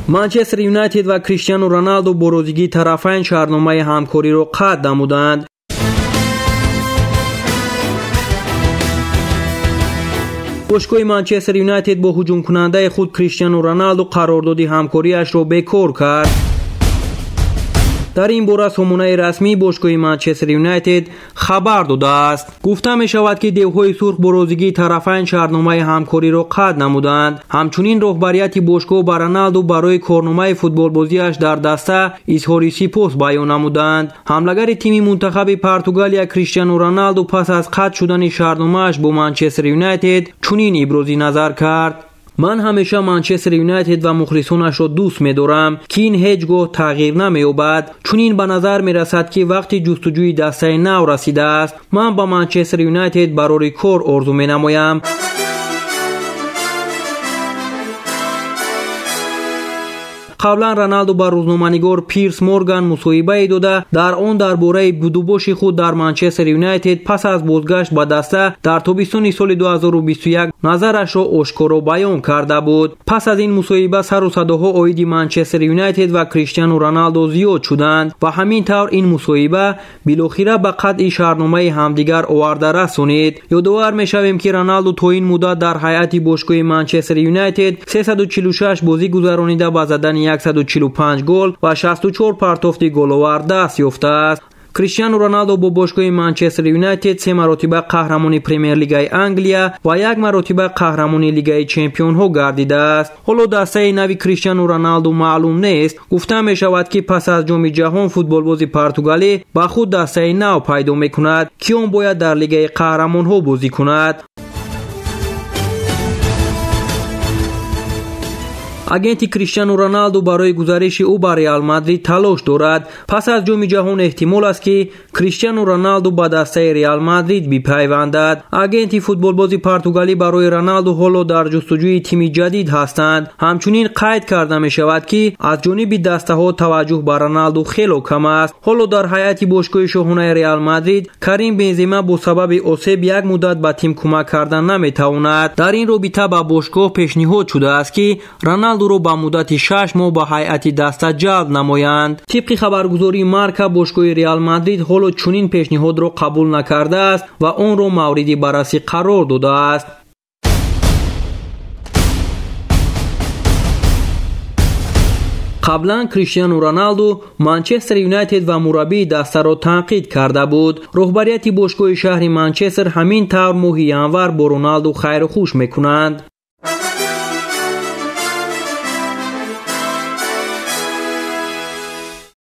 Манчестер Юнайтед ва Криштиану Роналду бо розигии тарафайн шартномаи ҳамкориро қатъ намуданд. Бошгоҳи Манчестер Юнайтед бо ҳуҷумкунандаи худ Криштиану Роналду қарордоди ҳамкориашро бекор кард. Дар ин бора сомонаи расмии бошгоҳи Манчестер Юнайтед хабар додааст. Гуфта мешавад, ки девҳои сурх бо розигии тарафайн шартномаи ҳамкориро қатъ намуданд. Ҳамчунин роҳбарияти бошгоҳ ба Роналду барои корномаи футболбозиаш дар даста изҳори сипос баён намуданд. Ҳамлагари тими мунтахаби Португалия Криштиану Роналду пас аз қатъ шудани шартномааш бо Манчестер Юнайтед чунин ибрози назар кард: ман ҳамеша Манчестер Юнайтед ва мухлисонашро дӯст медорам, ки ин ҳеҷ гоҳ тағйир намеёбад. Чунин ба назар мерасад, ки вақти ҷустуҷӯи дастаи нав расидааст. Ман ба Манчестер Юнайтед барори кор орзу менамоям. Қаблан Роналду ба рӯзноманигор Пирс Морган мусоҳибае дода, дар он дар бораи будубоши худ дар Манчестер Юнайтед пас аз бозгашт ба даста дар тобистони соли 2021 назарашро ошкоро баён карда буд. Пас аз ин мусоҳиба сару садоҳо оиди Манчестер Юнайтед ва Криштиану Роналду зиёд шуданд ва ҳамин тавр ин мусоҳиба билохира ба қатъи шартномаи ҳамдигар оварда расонид. Ёдовар мешавем, ки Роналду то ин муддат дар ҳайати бошгоҳи Манчестер Юнайтед 346 бозӣ гузаронида ба задани 145 гол ва 64 партофти головар даст ёфтааст. Криштиану Роналду бо бошгоҳи Манчестер Юнайтед 3 маротиба қаҳрамони Премер-лигаи Англия ва 1 маротиба қаҳрамони Лигаи Чемпионҳо гардидааст. Ҳоло дастаи нави Криштиану Роналду маълум нест. Гуфта мешавад, ки пас аз Ҷоми ҷаҳон футболбози португалӣ ба худ дастаи нав пайдо мекунад, ки он бояд дар Лигаи қаҳрамонҳо бозӣ кунад. Агенти Криштиану Роналду барои гузариши ӯ ба Реал Мадрид талош дорад. Пас аз Ҷоми ҷаҳон эҳтимол аст, ки Криштиану Роналду ба дастаи Реал Мадрид бипайвандад. Агенти футболбози португалӣ барои Роналду ҳоло дар ҷустуҷӯи тими ҷадид ҳастанд. Ҳамчунин қайд карда мешавад, ки аз ҷониби дастаҳо таваҷҷӯҳ ба Роналду хело кам аст. Ҳоло дар ҳайати бошгоҳи шоҳонаи Реал Мадрид Карим Бензема бо сабаби осеб як муддат ба тим кӯмак карда наметавонад. Дар ин робита ба бошгоҳ пешниҳод шудааст, ки Роналду ро ба муддати 6 моҳ ба ҳайати даста ҷалб намоянд. Тибқи хабаргузории Марка, бошгоҳи Реал Мадрид ҳоло чунин пешниҳодро қабул накардааст ва онро мавриди баррасӣ қарор додааст. Қаблан Криштиану Роналду Манчестер Юнайтед ва мураббии дастаро танқид карда буд. Роҳбарияти бошгоҳи шаҳри Манчестер ҳамин тавр моҳи январ бо Роналду хайру хуш мекунанд.